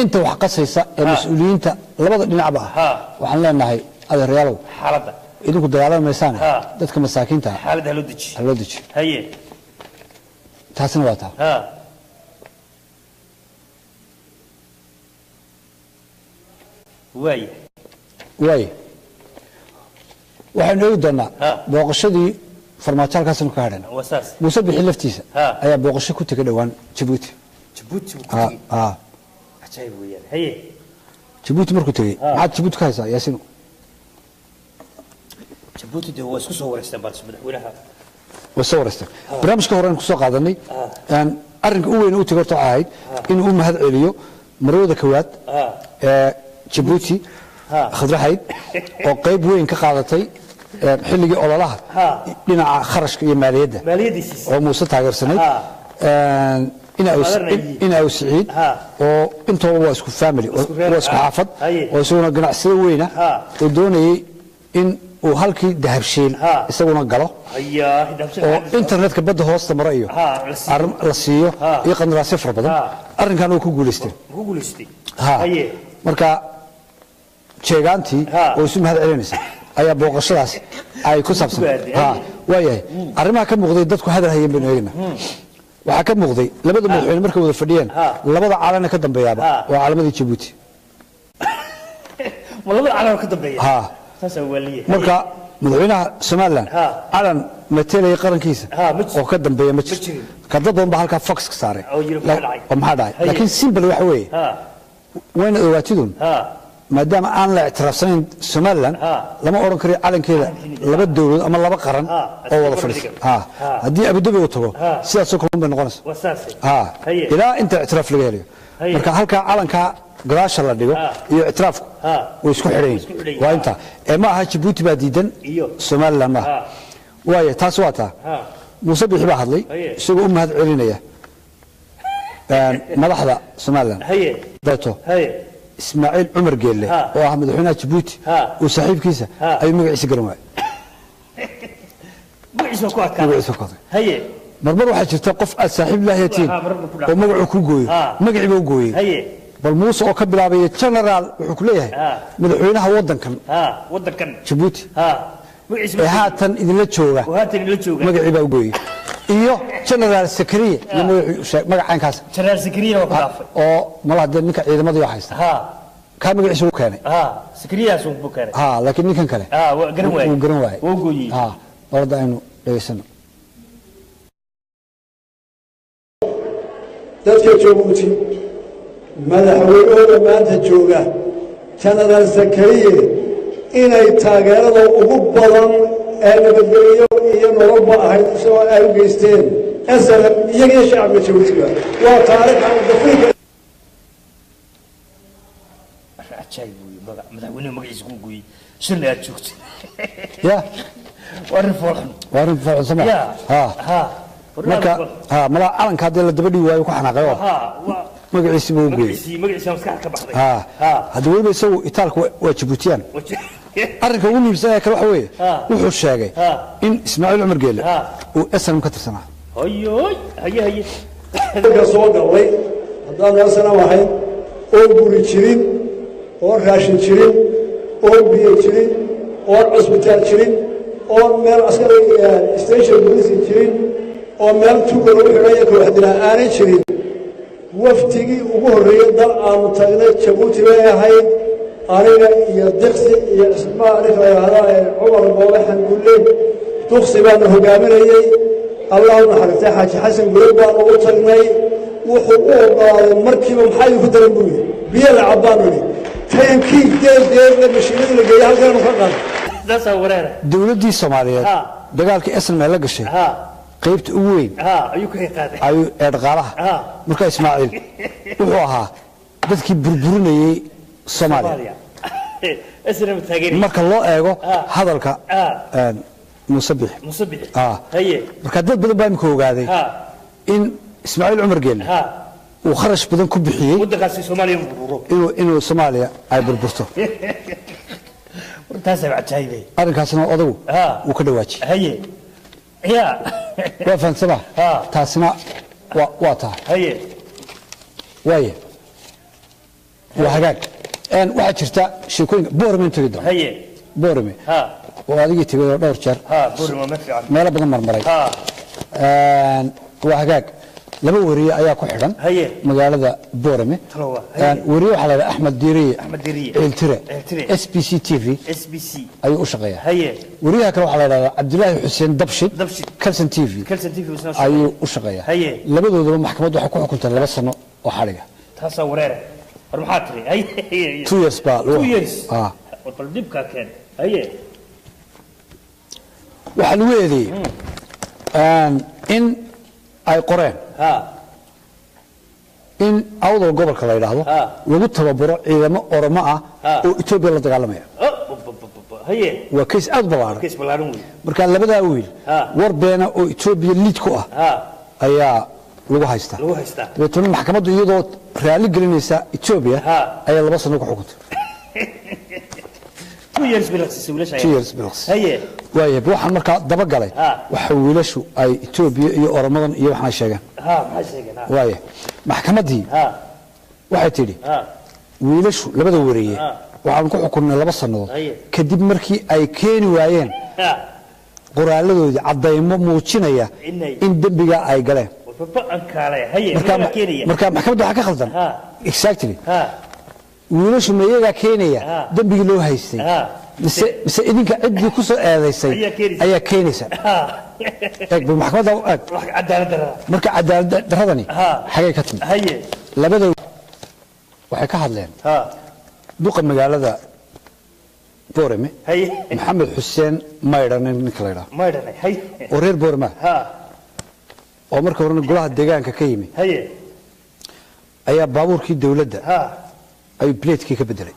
Inta wax qasaysa ee mas-uuliyiinta labada dhinacba ah waxaan leenahay, adeerayaalow, xaaladda idinku dagaalami maysaane dadka masaakiinta ah xaaladda ha loo dejiyo, ha loo dejiyo. Taasina waa taa. Waaya. Waay, waxaynu eegi doonaa booqashadii Farmaajo, halkaasnu ka hadhayna. Waa saas. Muuse Bixi laftiisa ayaa booqasho ku tegay dhowaan Jabuuti. Jabuuti buu ku tegey? Ha. Cajaayib weeyaan. Jabuuti markuu tegey, maxaad Jabuuti ka haysaa, Yaasiin? Jabuuti dee waa isku soo wareysteen baa madaxweynaha. Waa soo wareystay. Barnaamijka hore aan kusoo qaadanay arrinka u weyn u tegay horta waxay ahayd inuu u mahad celiyo marwada kowaad ee Jabuuti, Khadraxayd, oo qayb weyn ka qaadatay xilligii ololaha dhinaca kharashka iyo maaliyadda maaliyaddiisiis oo Muuse taageersanayd. Qaadanayay. In Aw Siciid oo intooba waa isku family, isku reer, waa isku xaafad oo isaguna ganacsado weyna oo doonayay in uu halkii Dahabshiil isaguna galo hayaa hidaabshan oo internetka badda hoosta maro iyo la siiyo. Arrin la siiyo iyo qandaraasyo fara badan. Arrinkan uu ku guulaystay. Ku guulaystay. Ha. Marka jeegaantii oo isu mahad celinaysa ayaa booqashadaas ay ku saabsan. Ku Ha, waayahay, arrimaha ka muuqday dadku hadal hayeen baynu eegnaa. Waxaa ka muuqday labada madaxweyne markay wada fadhiyeen, labada caalana ka dambeeyaaba waa caalamadii Jabuuti. Ma labada calan ka dambeeya? Ha. Saasaa waaliye. Marka madaxweynaha Somaliland calan matelaya qarankiisa Ma jiro. oo ka dambeeya ma jirto. Jirin. Ka dad badan baa halkaa fox ka saaray Oo yiri, maxaa dhacay? Oo maxaa dhacay? Laakiin simple waxa weeye, wayna ogaatidun. Maadaama aan la ictiraafsanayn Somaliland, lama odhan karayo calankeeda laba dowladood ama laba qaran oo wada fadhiisa. Haddii Abu Dhabi uu tago, sidaasoo kale un bay noqonaysa ilaa inta ictiraaf laga helayo. Marka halkaa calankaa gadaasha la dhigo iyo ictiraafku way isku xidhan yihiin. Waa intaa ee ma aha Jabuuti baa diidan Somaliland maaha. Waayo, taas waa taa. Muuse Bixi baa hadlay isagoo u mahad celinaya madaxda Somaliland, deeto Ismaaciil Cumar Geelle oo ah madaxweynaha Jabuuti uu saaxiibkiisa ayuu magaciisa garan waayay. Magaciisa ku adkaa. Magaciisa ku adkaa. Marmar waxaa jirta qof aad saaxiib lahayatiin oo magacuu ku gooyo, magaciiba u gooyey. Bal Muuse oo ka bilaabaya generaal wuxuu ku leeyahay madaxweynaha waddankan waddankan Jabuuti ee haatan idinla jooga, magacii baa u gooyey, iyo Generaal Sakariye iyo magacaankaas. Generaal Sakariye waa ku dhaafay. Oo malaha dee ninka ciidamada yoo haysta kaa magaciisa uu keenay. Sakariyaas uu keenay. Laakiin ninkan kale garan waayey. Uu garan waayey. Wuu gooyey. Bal hadda aynu dhegaysano. Dadka Jabuuti, madaxweynahooda maanta jooga Jenaraal Zakariye, inay taageerada ugu badan ee nabadgelyo iyo nololba ahayd isagoo ay u geysteen SNM, iyagiyo shacabka Jabuutiga, waa taariikh aan dafriinka. Ajaayib weeye, magac madaxweynuhu magaciisa ku gooyey shirna aad joogtay. Ya. Waa arrin foolxun. Waa arrin foolxun sama. Marka malaa calanka haddii la daba dhigi waayo ku xanaaqay oo magaciisi buu u gooyey. Magaciisa maskaxda ka baxday. Hadda weliba isagu itaalka waa Jabuutiyaan. Arrinka ugu muhiimsan ee kale waxa weeye, wuxuu sheegay in Ismaaciil Cumar Geele uu SNM ka tirsanaa. Hayoy, haye haye. Ka soo gallay haddaanu SNM ahayn oo guri jirin oo raashin jirin oo biyo jirin oo cusbitaal jirin oo meel askari station booliisi jirin oo meel tuuga lagu xidhaya kooxdilaa aanay jirin, waftigii ugu horreeyey dal aanu tagnay Jabuuti bay ahayd. Aniga iyo Diqsi iyo Cismaa, ninka la yidhaahda ee Cumar Goobe Xangulle Duqsi baanu hogaaminayey. Allah u naxariistay Xaaji Xasan Gureed baanu ugu tagnay. Wuxuu u ogolaaday markiiba. Maxaa idinku daran buu yidhi. Biyo la cabbaanu yidhi. Tankii geel geelna mashiinadii la geeyey halkaanu ka qaaday. Taasaa wareera. Dowladdii Soomaaliyeed dagaalkii SNM la gashay qaybta ugu weyn ayuu ka qaaday ayuu ee dhaqaalaha. Marka Ismaaciil wuxuu ahaa dadkii burburinayey Soomaaliya SNM taageeri marka loo eego hadalka Muuse Bixi. Muuse Bixi. Haye. Marka dad badan baa imika ogaaday in Ismaaciil Cumar Geelle uu kharash badan ku bixiyey waddankaasi Soomaaliya bururo, inuu Soomaaliya ay burburto. Taasaa cajaayibay. Arrinkaasna odagu wuu ka dhawaajiyey. Haye, ya. Waa fahansama. Taasina waa tahay. Haye. Waaye, waa hagaag. Waxaa jirta sheekooyinka Boorame tegi doona. Haye. Boorame oo adigii tegay oo dhowr jeer Boorame ma fiican meelo badan marmaray. Waa hagaag, laba weriye ayaa ku xidhan magaalada Boorame. Weriye waxaa la yidhaha Axmed Diiriye. Axmed Diiriye Ciiltire. Ciiltire. SBC TV SBC ayuu u shaqeeyaa. Haye. Weriyaha kale waxaa la yidhahdaa Cabdilaahi Xuseen Dabshid. Dabshid. Kalson TV Kalson TV isna ayuu u shaqeeyaa. Haye. Labadoodaba maxkamaddu waxay ku xukuntay 2 sano oo xadhiga. Taasaa wareera. War maxaa tiri? Haye. 2 years baa lagu 2 years. Ah. Bal dhibkaa keen. Haye. Waxaa lagu eedeeyey in ay qoreen in Awdal gobolka la yidhaahdo lagu tababaro ciidamo Oromo ah oo Etoobiya la dagaalamaya. Haye. Waa case aad u ballaaran. Case ballaaran wey. Marka labadaa wiil war beena oo Etoobiya liid ku ah ayaa lagu haystaa. Lagu haystaa. Dabeetana maxkamaddu iyadoo raali gelinaysa Etoobiya ayaa 2 sano ku xukuntay. 2 years bay laqsisay wiilasha. 2 years bay laqsisay. Haye. Waaya, waxaan markaa dabagalay waxa wiilashu ay Etoobiya iyo Oromadan iyo waxaan sheegeen. Maxay sheegeen? Waaya, maxkamaddii waxay tidhi wiilashu labada wareeye waxaan ku xukunnay 2 sannadood kadib markii ay keeni waayeen qoraaladoodii caddaymo muujinaya in dembiga ay galeen. Ba'an kaale. Haye. Marka iyagaa keenaya. Marka maxkamadda waxaa ka khaldan exactly wiilashu ma iyagaa keenaya dembigii loo haystay mise idinka ciddii ku soo eedaysay Ayaa keenaysa. ayaa keenaysa? Eeg bal maxkamadda eeg. Wax cadaalad darrada. Marka cadaalad darradani xagay ka timid? Haye. Labada waxay ka hadleen Duqa magaalada Boorame, Maxamed Xuseen Maydhane, ninka la yidhaha oo reer Boorama oo marka horena golaha deegaanka ka yimi, ayaa baabuurkii dowladda ayuu bileedkii ka bedelay,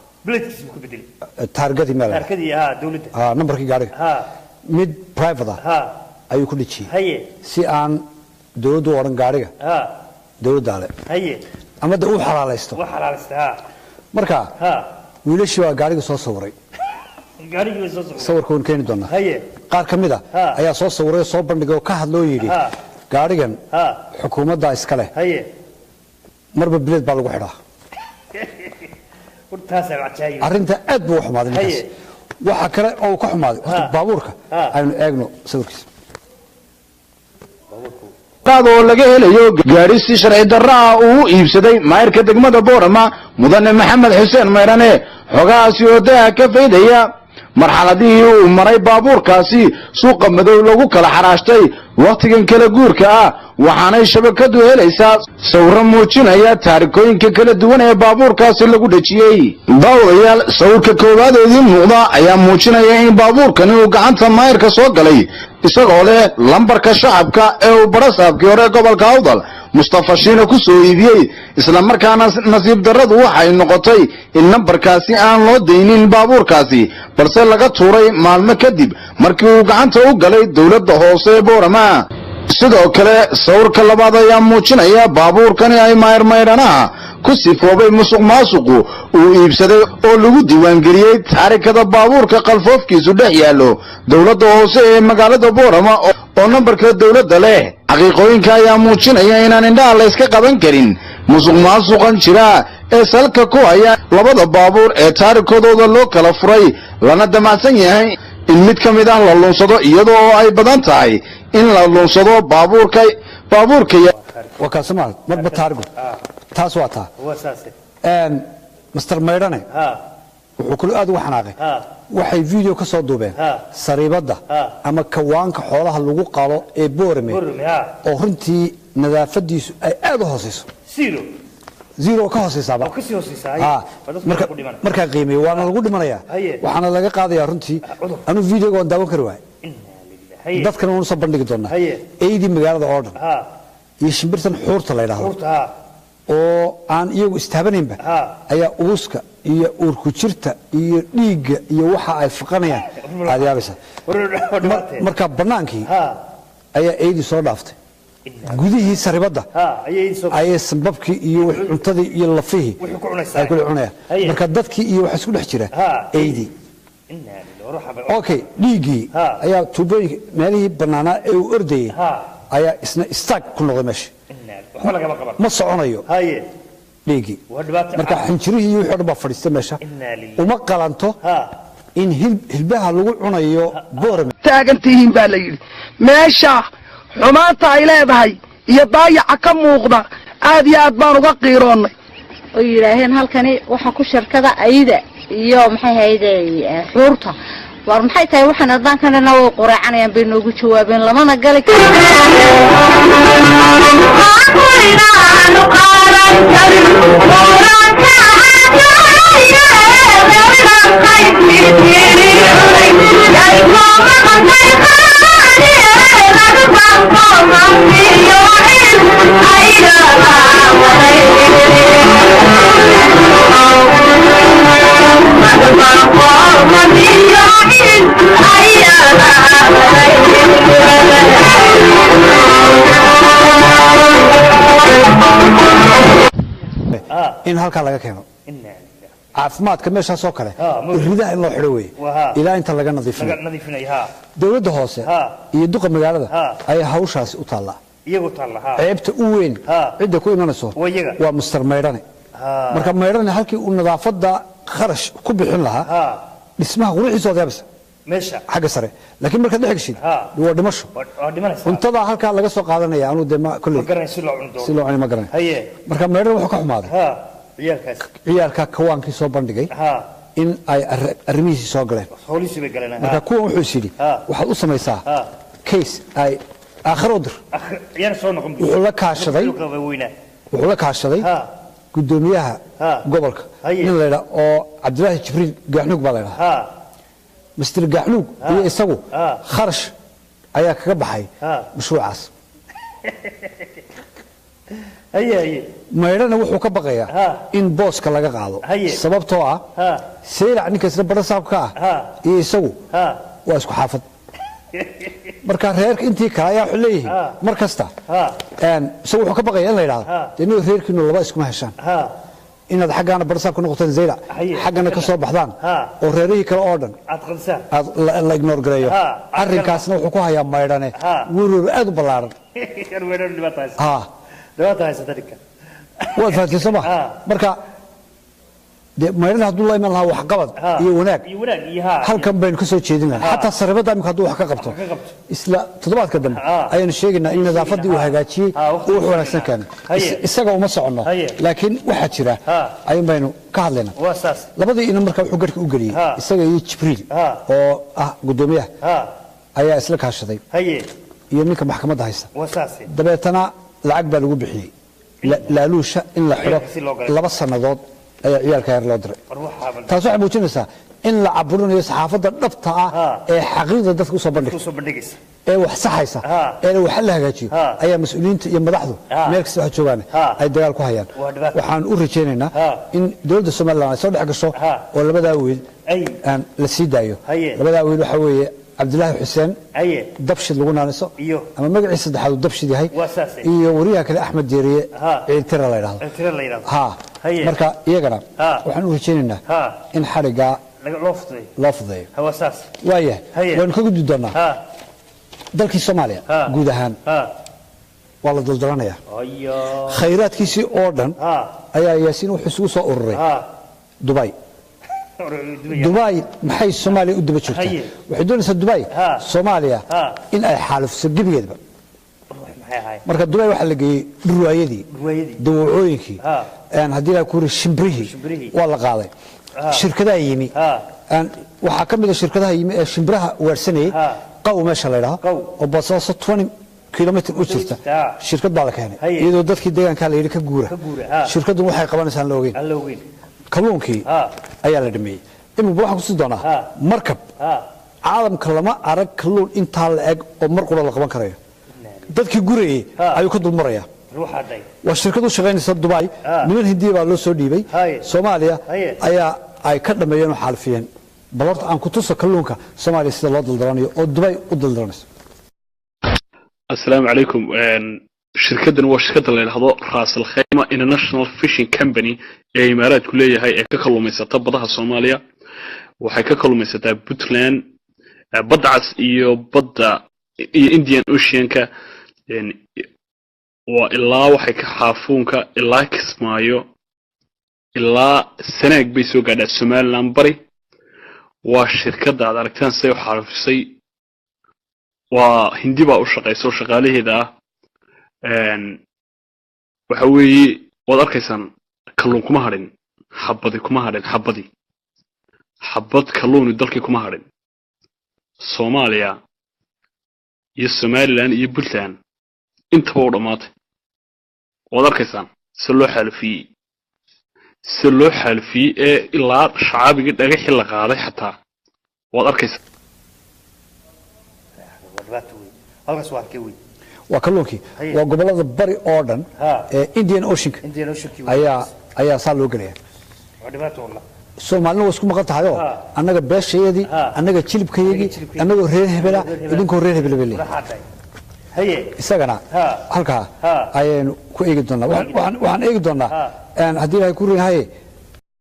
taargadii meel, nambarkii gaariga mid private ah ayuu ku dhejiyey si aan dowladdu u odhan gaariga dowladdaa le ama de uu xalaalaysto. Marka wiilashii baa gaariga soo sawiray, sawirka waynu keeni doonaa. Qaar ka mid a ayaa soo sawiray oo soo bandhigay oo ka hadloo yidhi gaarigan xukuumaddaa iska leh, marba bileed baa lagu xidhaa. Arrinta aad buu u xumaaday ninkaas. Waxa kale oo uu ka xumaaday, horta baabuurka aynu eegno sawirkiisa. Qaad oo laga helayo gaadhi si sharci darro ah uu u iibsaday maayirka degmada Boorama, mudane Maxamed Xuseen Mayrane, xogahaasi oo daaha ka faydaya marxaladihii uu maray baabuurkaasi suuqa madow lagu kala xaraashtay wakhtigan kala guurka ah. Waxaanay shabakadu helaysaa sawirro muujinaya taarikooyinka kala duwan ee baabuurkaasi lagu dhejiyey. Daawadayaal, sawirka koowaad ee idiin muuqda ayaa muujinaya in baabuurkani uu gacanta maayirka soo galay isagoo leh lambarka shacabka ee uu barasaabkii hore gobolka Awdal Mustafa Shiina ku soo iibiyey, isla markaana nasiib darradu waxay noqotay in nambarkaasi aan loo daynin baabuurkaasi, balse laga tuuray maalmo kadib markii uu gacanta u galay dowladda hoose ee Boorama. Sidoo kale sawirka labaad ayaa muujinaya baabuurkani ay mayrmaydhanaha ku sifoobay musuq maasuqu uu iibsaday oo lagu diiwaangeliyey taarikada baabuurka qalfoofkiisu dhex yaallo dowladda hoose ee magaalada Boorama oo nambarka dowladda leh. Xaqiiqooyinka ayaa muujinaya inaan indhaha layska qaban karin musuq maasuqan jira ee salka ku haya labada baabuur ee taarikadooda loo kala furay, lana damacsan yahay in mid ka mid ah la lunsado, iyadoo oo ay badan tahay in la lunsado baabuurka. Waa kaasamaal marba taarigo, taas waa taa. Master Maydhane wuxuu kaloo aad uga xanaaqay, waxay video ka soo duubeen sariibadda ama kawaanka xoolaha lagu qalo ee Boorame oo runtii nadaafadiisu ay aad u hooseyso, zero ka hooseysaaba markaa qiimeeyo, waana lagu dhimanayaa, waxaana laga qaadayaa. Runtii anuu videoga waan daawan kari waayay, dadkana waanu soo bandhigi doonaa. Eydii magaalada oo dhan iyo shimbirtan xuurta la yidhaahdo oo aan iyagu istaabanaynba ayaa uuska iyo uurku jirta iyo dhiigga iyo waxa ay faqanayaan aad yaabaysaa. Marka bannaankii ayaa eydii soo dhaaftay, gudihii saribadda ayay sanbabkii iyo cuntadii iyo lafihii ay kula cunayaan. Marka dadkii iyo waxa isku dhex jira eydii. Okay, dhiiggii ayaa tuubooyinka meelihii bannaanaa ee uu ordayey ayaa isna istaag ku noqday meesha, ma soconayo dhiiggii. Marka xinjirihii iyo wixii o dhan baa fadhiista meesha. Uma qalanto in hilbaha lagu cunayo Boorame. Taagan tihiin baa la yidhi. Meesha xumaanta ay leedahay iyo daayaca ka muuqda aad iyo aad baan uga qiiroonnay. Oo yidhaaheen halkani waxaa ku shirkada ayda iyo maxay hayde xuurta. War maxay tahay waxaan ardaankanana way quraacanayaan bay noogu jawaabeen, lamana gali karo. In halkaa laga keeno caafimaadka meeshaas oo kale, ridaha in loo xidho weeye ilaa inta laga nadiifinayo. Dowladda hoose iyo duqa magaalada ayaa hawshaasi u taallaa. Ceebta u weyn cidda ku imanayso waa Muster Maydhane. Marka Maydhane halkii uu nadaafadda kharash ku bixin lahaa dhismaha quruxiisa waad yaabaysa xagga sare, laakiin markaad dhex geshid waa dhimasho. Cuntada halkaa laga soo qaadanaya anuu dee ma kolley si loo cuni ma garanay. Marka Maydhane wuxuu ka xumaaday ciyaalka kawaankii soo bandhigay in ay arrimihiisii soo galeen. Marka kuwan wuxuu is yidhi waxaad u samaysaa case ay aakhiro u dir. Wuxuu la kaashaday Gudoomiyaha gobolka nin la yidhaa oo Cabdilaahi Jibriil Gaaxnuug baa la yidhaha, Mister Gaaxnuug iyo isagu kharash ayaa kaga baxay mashruucaas. Maydhana wuxuu ka baqayaa in booska laga qaado, sababtoo ah Saylac ninka isla badhasaabka ah iyo isagu waa isku xaafad. Marka reerka intii kale ayaa wuxuu leeyihiin mar kasta isagu wuxuu ka baqaya in la yidhahdo dee nin reerkiinu laba iskuma heshaan, inaad xaggaana badhasaab ka noqotaan Zaylac, xaggana ka soo baxdaan oo reerihii kale oo dhan aad la ignore gareeyo. Arrinkaasna wuxuu ku hayaa Maydhane werwer aad u ballaaran. Waad fahamtay soo ma? Marka dee Maydhane hadduu la iman lahaa waxqabad iyo wanaag, halkan baynu ka soo jeedin lahaa. Xataa saribada imika hadduu wax ka qabto, isla toddobaadka dambe ayaanu sheegaynaa in nadaafaddii uu hagaajiyey uu wax wanaagsan keenay. Isaga uma soconno, laakiin waxaa jira ayuun baynu ka hadlaynaa. Labadii inan marka wuxuu garhka u geliyey isaga iyo Jibriil oo ah guddoomiyaha ayaa isla kaashaday iyo ninka maxkamadda haysta. Dabeetana lacag baa lagu bixiyey laaluusha in la xidho 2 sannadood ayaa ciyaalka yar loo diray. Taas waxay muujinaysaa in la caburinayo saxaafadda dhabta ah ee xaqiiqda dadka usoo bandhigta ee wax saxaysa ee wax la hagaajiyo ayaa mas-uuliyiinta iyo madaxdu meel kasta waxa joogaan ay dagaal ku hayaan. Waxaan u rajaynaynaa in dowladda Somaliland ay soo dhex gasho oo labadaa wiil la sii daayo. Labadaa wiil waxaa weeye Cabdilaahi Xuseen Dabshid lagu naaniso ama magaciisa saddexaad uu Dabshid yahay, iyo wariyaha kale Axmed Jeeriye Ciiltira la yidhahdo. Marka iyagana waxaan u rajaynaynaa in xadhiggaa loo fudeeyo. Waayahay, waynu ka gudbi doonaa dalkii Soomaaliya guud ahaan waa la daldalanayaa. Khayraadkiisii oo dhan ayaa Yaasiin wuxuu isugu soo ururay Dubai. Dubai maxay Soomaaliya u daba joogtaa? Waxay doonaysaa Dubai Soomaaliya in ay xaalufiso gebigeedba. Marka Dubai waxaa la geeyey dhurwaayadii, dawacooyinkii, haddii la kuuri shimbrihii waa la qaaday. Shirkadaha yimi, waxaa ka mid a shirkadaha yimi ee shimbiraha ugaadhsanayay Qaw meesha la yidhaho oo Boosaaso 20 kilomitr u jirta shirkad baa la keenay, iyadoo dadkii deegaankaa la yidhi ka guura. Shirkaddu waxay qabanaysaan la ogeyn. Kalluunkii ayaa la dhameeyey. Imika waxaan kusi doonaa markab caalamka lama arag kalluun intaa la eg oo mar qura la qaban karayo. Dadkii gurayey ayuu ka dulmarayaa. Waa shirkad u shaqaynaysa Dubai, niman Hindiya baa loo soo dhiibay. Soomaaliya ayaa ay ka dhameeyeen oo xaalifiyeen. Bal horta aan ku tuso kalluunka Soomaaliya sida loo daldalanayo oo Dubai u daldalanayso. Asalaamu calaykum. Shirkaddan waa shirkadda la yidhaahdo Ras Al Khaimah International Fishing Company ee Imaaraadku leeyahay ee ka kalluumaysata badaha Soomaaliya. Waxay ka kalluumaysataa Puntland, badda cas iyo badda iyo Indian Oceanka, waa ilaa waxay ka Xaafuunka ilaa Kismaayo ilaa Sanaag bay soo gaadhaa Somaliland bari. Waa shirkadda aad aragtaan siday u xaalufisay. Waa Hindi baa u shaqaysa oo shaqaalaheeda ah. Waxa weeye waad arkaysaan kalluun kuma hadhin, xabadi kuma hadhin, xabadi xabad kalluuni dalkii kuma hadhin. Soomaaliya iyo Somaliland iyo Puntland intaba u dhammaatay. Waad arkaysaan si loo xaalufiyey, si loo xaalufiyey ee ilaa shacaabigii dhagaxii la qaaday xataa waad arkaysaa. Waa kalluunkii, waa gobolada bari oo dhan ee Indian Oceanka ayaa saa loo gelaya. Soomaalina waa isku maqan tahayoo annaga beeshayadii, annaga jilibkayagii, annagoo reer hebela, idinkoo reer hebela bay leeyihin. Isagana halkaa ayaynu ku eegi doonaa. Waxaan eegi doonaa haddii Ilahay ku rinhaye